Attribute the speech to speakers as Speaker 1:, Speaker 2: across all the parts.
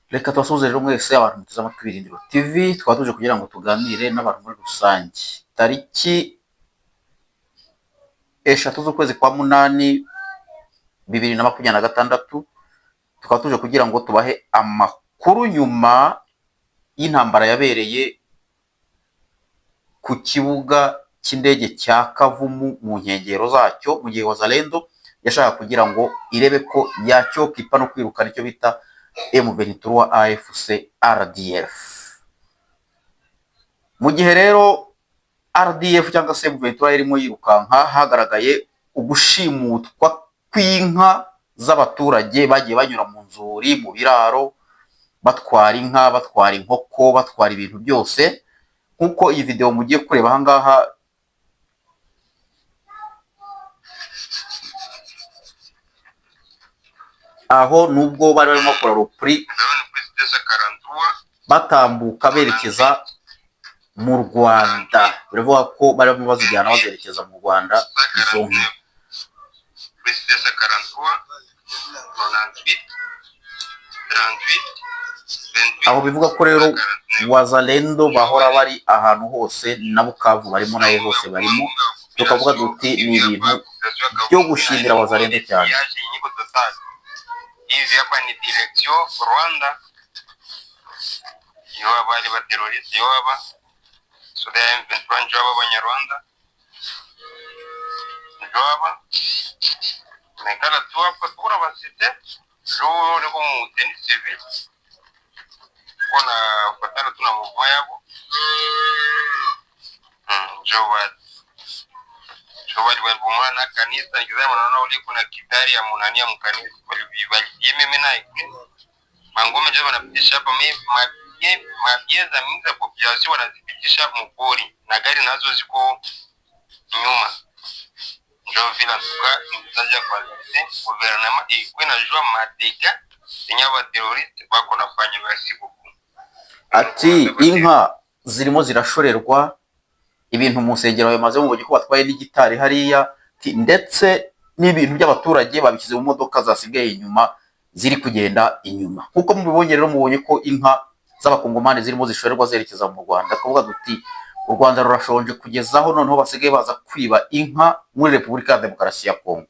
Speaker 1: Reka tubasuhuze rero mwese abantu muteze amatwi Ibirindiro TV, tukaba tuje kugira ngo tuganire n'abantu muri rusange. Tariki 3 z'ukwezi kwa 8 2026, tukaba tuje kugira ngo tubahe amakuru nyuma y'intambara yabereye ku kibuga cy'indege cya Kavumu mu nkengero zacyo, mu gihe Wazalendo yashaka kugira ngo irebe ko yacyokipa no kwirukana icyo bita M23 AFC RDF. Mu gihe rero RDF cyangwa se M23 irimo yirukanka, hagaragaye ugushimutwa kw'inka z'abaturage bagiye banyura mu nzuri, mu biraro, batwara inka, batwara inkoko, batwara ibintu byose. Nk'uko iyi video mugiye kureba aha ngaha, aho nubwo bari barimo bakora repli batambuka berekeza mu Rwanda, biravuga ko bari barimo bazijyana bazerekeza mu Rwanda izo nka. Aho bivuga ko rero Wazalendo bahora bari ahantu hose, na Bukavu barimo, nayo hose barimo. Tukavuga duti ni ibintu byo gushimira Wazalendo cyane.
Speaker 2: Hizi hapa ni direction Rwanda, iyo bari ba terroriste, iyo baba soda ya M23, njo aba Banyarwanda, njo aba nekala tu hapa tukuna basite jo niko mu tenue civil kona fatana tuna mouvement yabo, njo bali njo bali balibomana na kanisa nikizama naona uli kuna kitari ya munani ya mkanisa bali mimi na mangome njo wanapitisha hapa mabieza mingi za population wanazipitisha mupori na gari nazo ziko nyuma, njo vile antuka nikuzaja kwa gouvernement ikwe najua madega yenye aba terroriste bako nafanya. Merci beaucoup.
Speaker 1: Ati inka zirimo zirashorerwa, ibintu mu nsengero bamaze mu ko batwaye n'igitari hariya, ndetse n'ibintu by'abaturage babishyize mu modoka zasigaye inyuma ziri kugenda inyuma. Nk'uko mubibonye rero, mubonye ko inka z'abakongomani zirimo zishorerwa zerekeza mu Rwanda. Tukavuga duti u Rwanda rurashonje kugeza aho noneho basigaye baza kwiba inka muri Repubulika ya Demokarasi ya Kongo.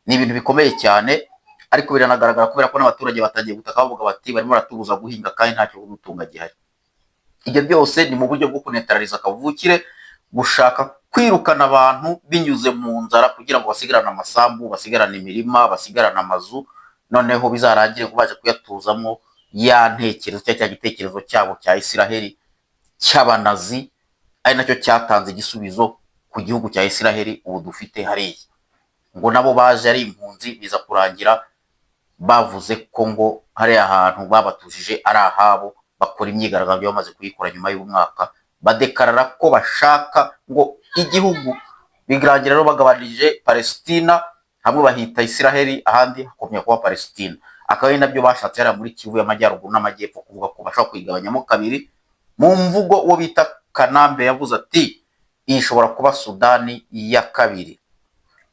Speaker 1: Ni ibintu bikomeye cyane, ariko biranagaragara kubera ko n'abaturage batangiye gutaka bavuga bati barimo baratubuza guhinga kandi ntacyo kudutunga gihari. Ibyo byose ni mu buryo bwo kunetarariza kavukire, gushaka kwirukana abantu binyuze mu nzara kugira ngo basigarane amasambu, basigarane imirima, basigarane amazu, noneho bizarangire ngo baje kuyatuzamo ya ntekerezo cyangwa cya gitekerezo cyabo cya Isiraheli cy'abanazi, ari nacyo cyatanze igisubizo ku gihugu cya Isiraheli ubu dufite hariya. Ngo nabo baje ari impunzi, biza kurangira bavuze ko ngo hariya hantu babatujije ari ahabo, bakora imyigaragambyo bamaze kuyikora nyuma y'umwaka, badekarara ko bashaka ngo igihugu. Birangira rero bagabanije Palestina, hamwe bahita Isiraheli, ahandi hakomeye kuba Palestina. Akaba ari nabyo bashatse hariya muri Kivu y'Amajyaruguru n'Amajyepfo, kuvuga ko bashobora kuyigabanyamo kabiri. Mu mvugo uwo bita Kanambe yavuze ati iyi ishobora kuba Sudani ya kabiri.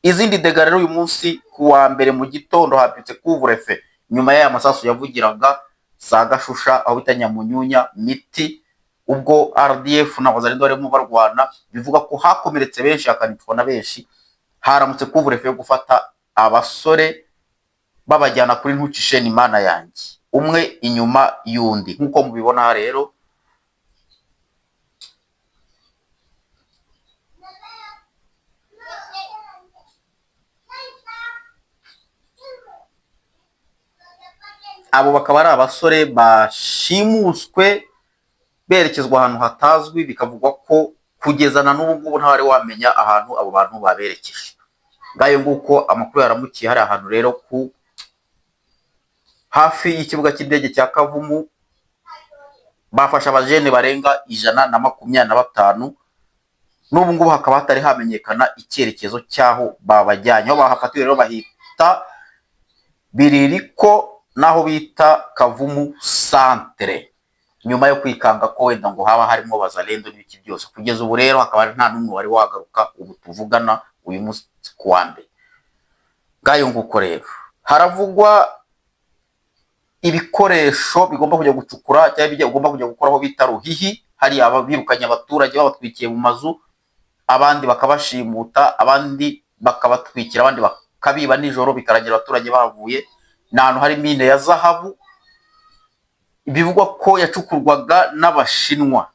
Speaker 1: Izindi dégâts rero, uyu munsi ku wa mbere mu gitondo habyutse couvre-feu nyuma y'aya masasu yavugiraga za Gashusha, aho bita Nyamunyunya Miti, ubwo RDF na Wazalendo barimo barwana. Bivuga ko hakomeretse benshi, hakanicwa na benshi. Haramutse couvre-feu yo gufata abasore babajyana kuri ntucisheni, Imana yanjye, umwe inyuma y'undi nk'uko mubibona rero. Abo bakaba ari abasore bashimuswe berekezwa ahantu hatazwi, bikavugwa ko kugeza na n'ubu ngubu ntawari wamenya ahantu abo bantu baberekeje. Ngayo nguko amakuru yaramukiye hari ahantu rero ku hafi y'ikibuga cy'indege cya Kavumu, bafashe abajene barenga 125, n'ubu ngubu hakaba hatari hamenyekana icyerekezo cy'aho babajyanye. Aho bahafatiwe rero bahita Biririko n'aho bita Kavumu centre, nyuma yo kwikanga ko wenda ngo haba harimo Bazalendo n'ibiki byose. Kugeza ubu rero hakaba nta n'umwe wari wagaruka ubu tuvugana uyu munsi ku wa mbere. Ngayo nguko rero haravugwa Ibikoresho bigomba kujya gucukura cyangwa bigomba kujya gukora aho bita Ruhihi, hari abirukanye abaturage, babatwikiye mu mazu, abandi bakabashimuta, abandi bakabatwikira, abandi bakabiba nijoro, bikarangira abaturage bahavuye. Ni ahantu hari mine ya zahabu bivugwa ko yacukurwaga n'Abashinwa.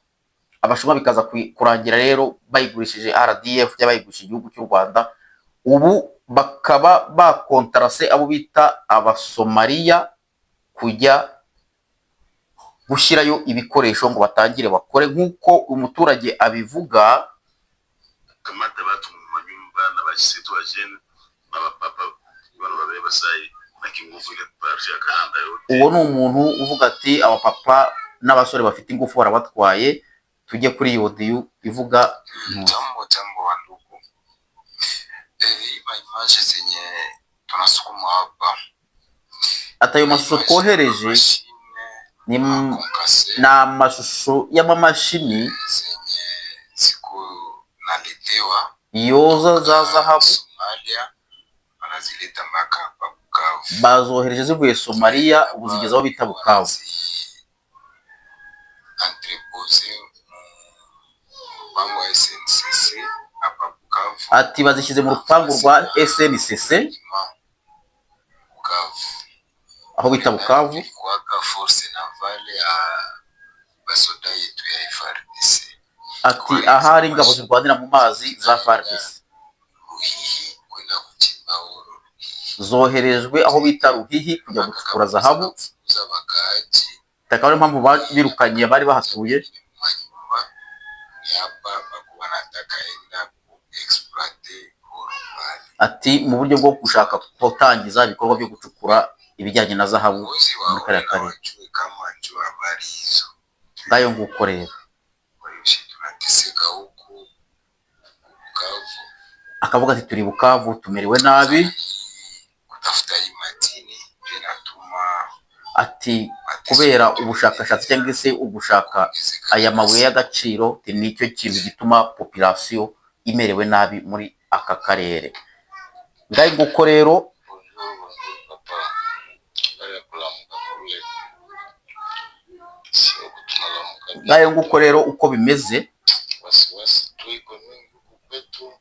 Speaker 1: Abashinwa bikaza kurangira rero bayigurishije RDF cyangwa bayigurishije igihugu cy'u Rwanda. Ubu bakaba bakontarase abo bita Abasomaliya kujya gushyirayo ibikoresho ngo batangire bakore, nk'uko umuturage abivuga.
Speaker 3: Kamata batu mu manyumba na basitu wa jene na bapapa bano babeba sai na kinguvu ile parti ya Kahanda yote.
Speaker 1: Uwo ni umuntu uvuga ati abapapa n'abasore bafite ingufu barabatwaye. Tujye kuri iyo audio ivuga ntuzi.
Speaker 4: Jambo jambo wandugu, hii maimage zenye tunasukuma hapa
Speaker 1: Ati ayo mashusho twohereje
Speaker 4: mashine
Speaker 1: ni amashusho y'amamashini
Speaker 4: zenye ziko naletewa
Speaker 1: yoza za zahabu.
Speaker 4: Somalia, wanazileta mpaka hapa Bukavu.
Speaker 1: Bazohereje zivuye Somaliya, ubu zigeze aho bita Bukavu.
Speaker 4: Entrepose mu rupangu wa SNCC hapa Bukavu.
Speaker 1: Ati bazishyize mu rupangu rwa SNCC
Speaker 4: Bukavu.
Speaker 1: aho bita Bukavu.
Speaker 4: Ilikuwaka force navale ya basoda yetu ya FARDC.
Speaker 1: Ati ahari ingabo zirwanira mu mazi za FARDC.
Speaker 4: Ruhihi kwenda kuchimba oro Ruhihi.
Speaker 1: Zoherejwe aho bita Ruhihi kujya gucukura zahabu.
Speaker 4: Kufukuza bakaaji
Speaker 1: Akaba ariyo mpamvu birukanye bari bahatuye.
Speaker 4: manyumba, ni hapa bako wanataka enda kuexploiter oro pale.
Speaker 1: Ati mu buryo bwo gushaka gutangiza ibikorwa byo gucukura ibijyanye na zahabu
Speaker 4: Uongozi
Speaker 1: muri kariya
Speaker 4: waone na
Speaker 1: karere.
Speaker 4: wajue kama njoo habari hizo.
Speaker 1: Ngayo nguko rero.
Speaker 4: Kwa hiyo shi tunateseka huku Bukavu.
Speaker 1: Akavuga ati turi Bukavu, tumerewe nabi.
Speaker 4: Kutafuta hii madini ndio inatuma
Speaker 1: Ati kubera ubushakashatsi cyangwa se ugushaka aya mabuye y'agaciro, nicyo kintu gituma population imerewe nabi muri aka karere. Ngayo nguko rero.
Speaker 4: Bonjour, bonjour papa. Habari ya kulamuka kule. Sio huku tunalamuka.
Speaker 1: Ngayo nguko rero uko bimeze.
Speaker 4: Wasiwasi tu iko mingi huku kwetu.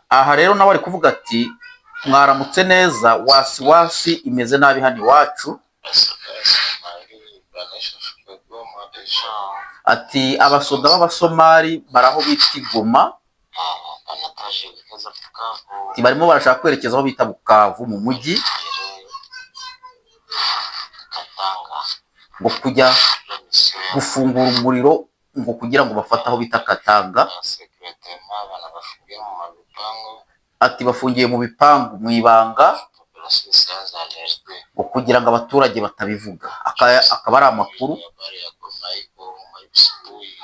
Speaker 1: Aha rero nawe ari kuvuga ati mwaramutse neza, wasiwasi imeze nabi hano iwacu.
Speaker 4: Basoda Somali banashafika Goma déjà.
Speaker 1: Ati abasoda b'Abasomali bari aho bita i Goma.
Speaker 4: Anatajielekeza Bukavu.
Speaker 1: Ati barimo barashaka kwerekeza aho bita Bukavu mu mujyi
Speaker 4: Katanga.
Speaker 1: ngo kujya gufungura umuriro ngo kugira ngo bafate aho bita Katanga.
Speaker 4: Secrètement banabafungia mu malupango.
Speaker 1: Ati bafungiye mu bipangu mu ibanga
Speaker 4: Population isianze alerte.
Speaker 1: ngo kugira ngo abaturage batabivuga. Akaba ari amakuru
Speaker 4: Habari ya Goma iko asubuhi.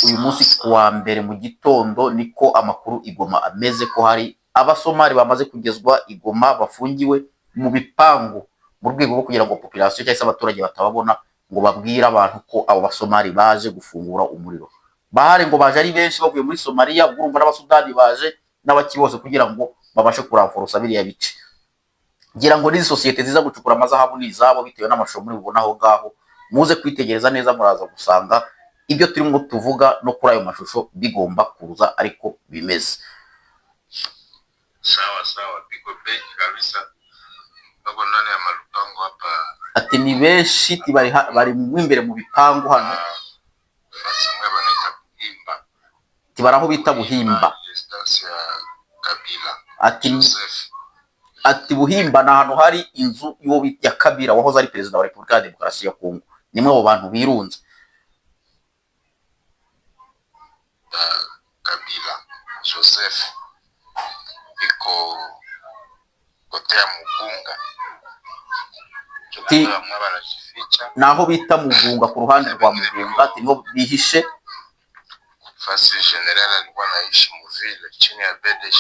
Speaker 1: uyu munsi ku wa mbere mu gitondo, niko amakuru i Goma ameze, ko hari Abasomali bamaze kugezwa i Goma bafungiwe mu bipangu mu rwego rwo kugira ngo population cyangwa se abaturage batababona ngo babwire abantu ko abo Basomali baje gufungura umuriro. Bahari ngo baje ari benshi bavuye muri Somaliya, ubwo urumva n'Abasudani baje n'abaki bose kugira ngo babashe kuramforosa biriya bice. Ngira ngo n'izi sosiyete ziza gucukura amazahabu ni izabo, bitewe n'amashusho muri bubone aho ngaho. Muze kwitegereza neza, muraza gusanga ibyo turimo tuvuga no kuri ayo mashusho bigomba kuza ariko bimeze.
Speaker 4: Sawa sawa, piko bengi kabisa, wako ndani ya malupango hapa.
Speaker 1: Ati ni benshi ti bari mo imbere mu bipangu hano.
Speaker 4: Fasi mwe banaita Buhimba.
Speaker 1: Ti bari aho bita Buhimba.
Speaker 4: Residence ya Kabila
Speaker 1: Ati
Speaker 4: Joseph.
Speaker 1: ati Buhimba ni ahantu hari inzu y'uwo bita ya Kabila wahoze ari perezida wa Repubulika ya Demokarasi ya Kongo, nimwe abo bantu birunze.
Speaker 4: Kabila Joseph iko kote ya Mugunga. Bamwe banajificha.
Speaker 1: Ni aho bita Mugunga, ku ruhande rwa Mugunga, ati niho bihishe.
Speaker 4: Fasi général alikuwa anaishi muvile chini ya BDG.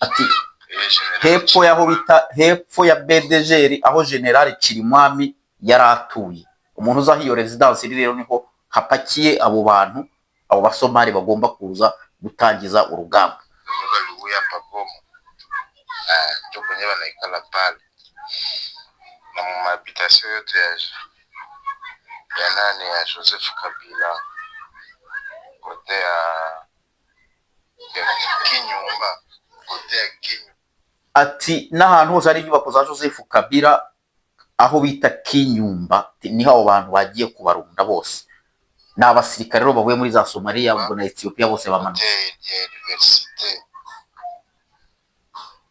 Speaker 1: Ati
Speaker 4: Yeye général
Speaker 1: hepfo y'aho bita hepfo ya BDGR, aho General Chirimwami yari atuye. Umuntu uzi aho iyo residence iri rero, niho hapakiye abo bantu, abo Basomali bagomba kuza gutangiza urugamba.
Speaker 4: Baliuya hapa Goma. Ah, ndio kwenye wanaikala pale. Na mu mahabitation yote ya nani, ya Joseph Kabila, côté ya Kinyumba, côté ya Kinyumba.
Speaker 1: Ati n'ahantu hose hari inyubako za Joseph Kabila, aho bita Kinyumba, niho abo bantu bagiye kubarunda bose. Ni abasirikare rero bavuye muri za Somaliya ubwo na Ethiopia, bose bamanutse.
Speaker 4: Côté ya université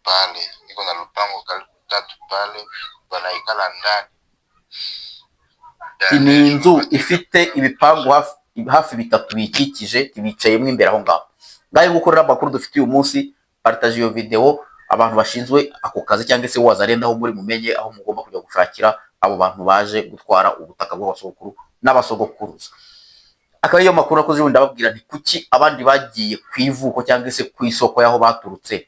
Speaker 4: pale iko na lupango karibu tatu pale, banaikala ndani.
Speaker 1: Ati ni inzu ifite ibipangu hafi bitatu biyikikije, bicayemo imbere aho ngaho. Ngaho gukorera amakuru dufite uyu munsi. Partage iyo video, abantu bashinzwe ako kazi cyangwa se wazarenda aho muri mumenye aho mugomba kujya gushakira abo bantu baje gutwara ubutaka bw'abasogokuru n'abasogokuruza. Akaba ariyo makuru nakoze ubundi. Ndababwira nti kuki abandi bagiye ku ivuko cyangwa se ku isoko y'aho baturutse,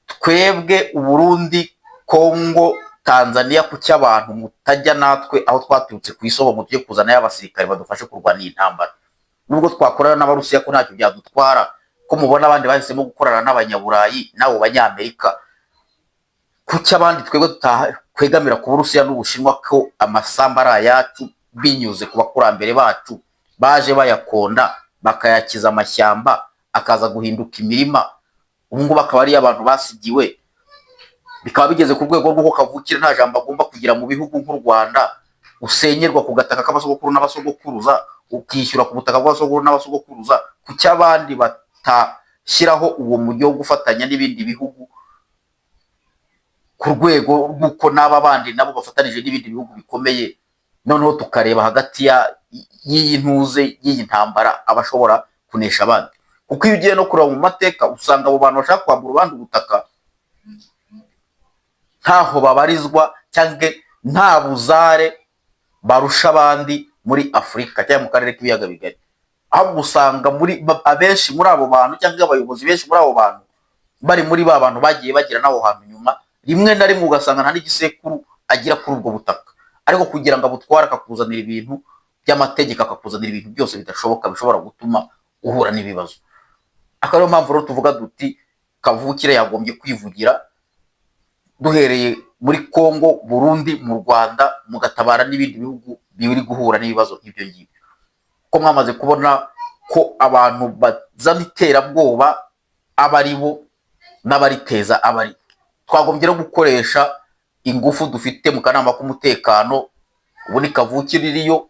Speaker 1: twebwe Uburundi, Kongo, Tanzania, kuki abantu mutajya natwe aho twaturutse ku isoko ngo tujye kuzanayo abasirikare badufashe kurwana iyi ntambara? Nubwo twakorana n'Abarusiya, ko ntacyo byadutwara, ko mubona abandi bahisemo gukorana n'Abanyaburayi n'abo Banyamerika, kuki abandi twebwe tutakwegamira ku Burusiya n'Ubushinwa, ko amasambu ari ayacu binyuze ku bakurambere bacu baje bayakonda, bakayakiza amashyamba, akaza guhinduka imirima, ubu ngubu akaba ariyo abantu basigiwe, bikaba bigeze ku rwego rw'uko kavukire nta jambo agomba kugira mu bihugu nk'u Rwanda, usenyerwa ku gataka k'abasogokuru n'abasogokuruza, ukishyura ku butaka bw'abasogokuru n'abasogokuruza? Kuki abandi batashyiraho uwo mujyo wo gufatanya n'ibindi bihugu ku rwego rw'uko n'aba bandi nabo bafatanije n'ibindi bihugu bikomeye, noneho tukareba hagati y'iyi ntuze, y'iyi ntambara, abashobora kunesha abandi? Kuko iyo ugiye no kureba mu mateka, usanga abo bantu bashaka kwambura abandi ubutaka ntaho babarizwa cyangwa nta buzare barusha abandi muri Afurika cyangwa mu karere k'Ibiyaga Bigari. Ahubwo usanga muri abenshi muri abo bantu cyangwa abayobozi benshi muri abo bantu bari muri ba bantu bagiye bagira n'aho hantu nyuma. Rimwe na rimwe ugasanga nta n'igisekuru agira kuri ubwo butaka, ariko kugira ngo abutware akakuzanira ibintu by'amategeko, akakuzanira ibintu byose bidashoboka bishobora gutuma uhura n'ibibazo. Akaba ariyo mpamvu rero tuvuga duti kavukire yagombye kwivugira, duhereye muri Congo, Burundi, mu Rwanda, mugatabara n'ibindi bihugu biri guhura n'ibibazo nk'ibyo ngibyo, ko mwamaze kubona ko abantu bazana iterabwoba aba ari bo n'abariteza aba ari. Twagombye no gukoresha ingufu dufite mu kanama k'umutekano, ubu ni kavukire iriyo,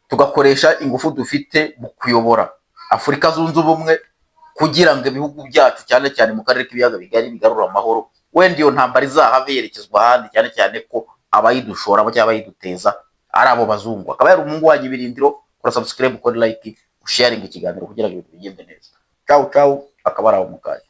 Speaker 1: tugakoresha ingufu dufite mu kuyobora Afurika Zunze Ubumwe, kugira ngo ibihugu byacu, cyane cyane mu karere k'Ibiyaga Bigari, bigarure amahoro. Wenda iyo ntambara izahave yerekezwa ahandi, cyane cyane ko abayidushoramo cyangwa abayiduteza ari abo bazungu. Akaba yari umuhungu wanyu Ibirindiro. Kora subscribe, ukore like, usharinga ikiganiro kugira ngo ibintu bigende neza. Ciao ciao, akaba ari abo mu kanya.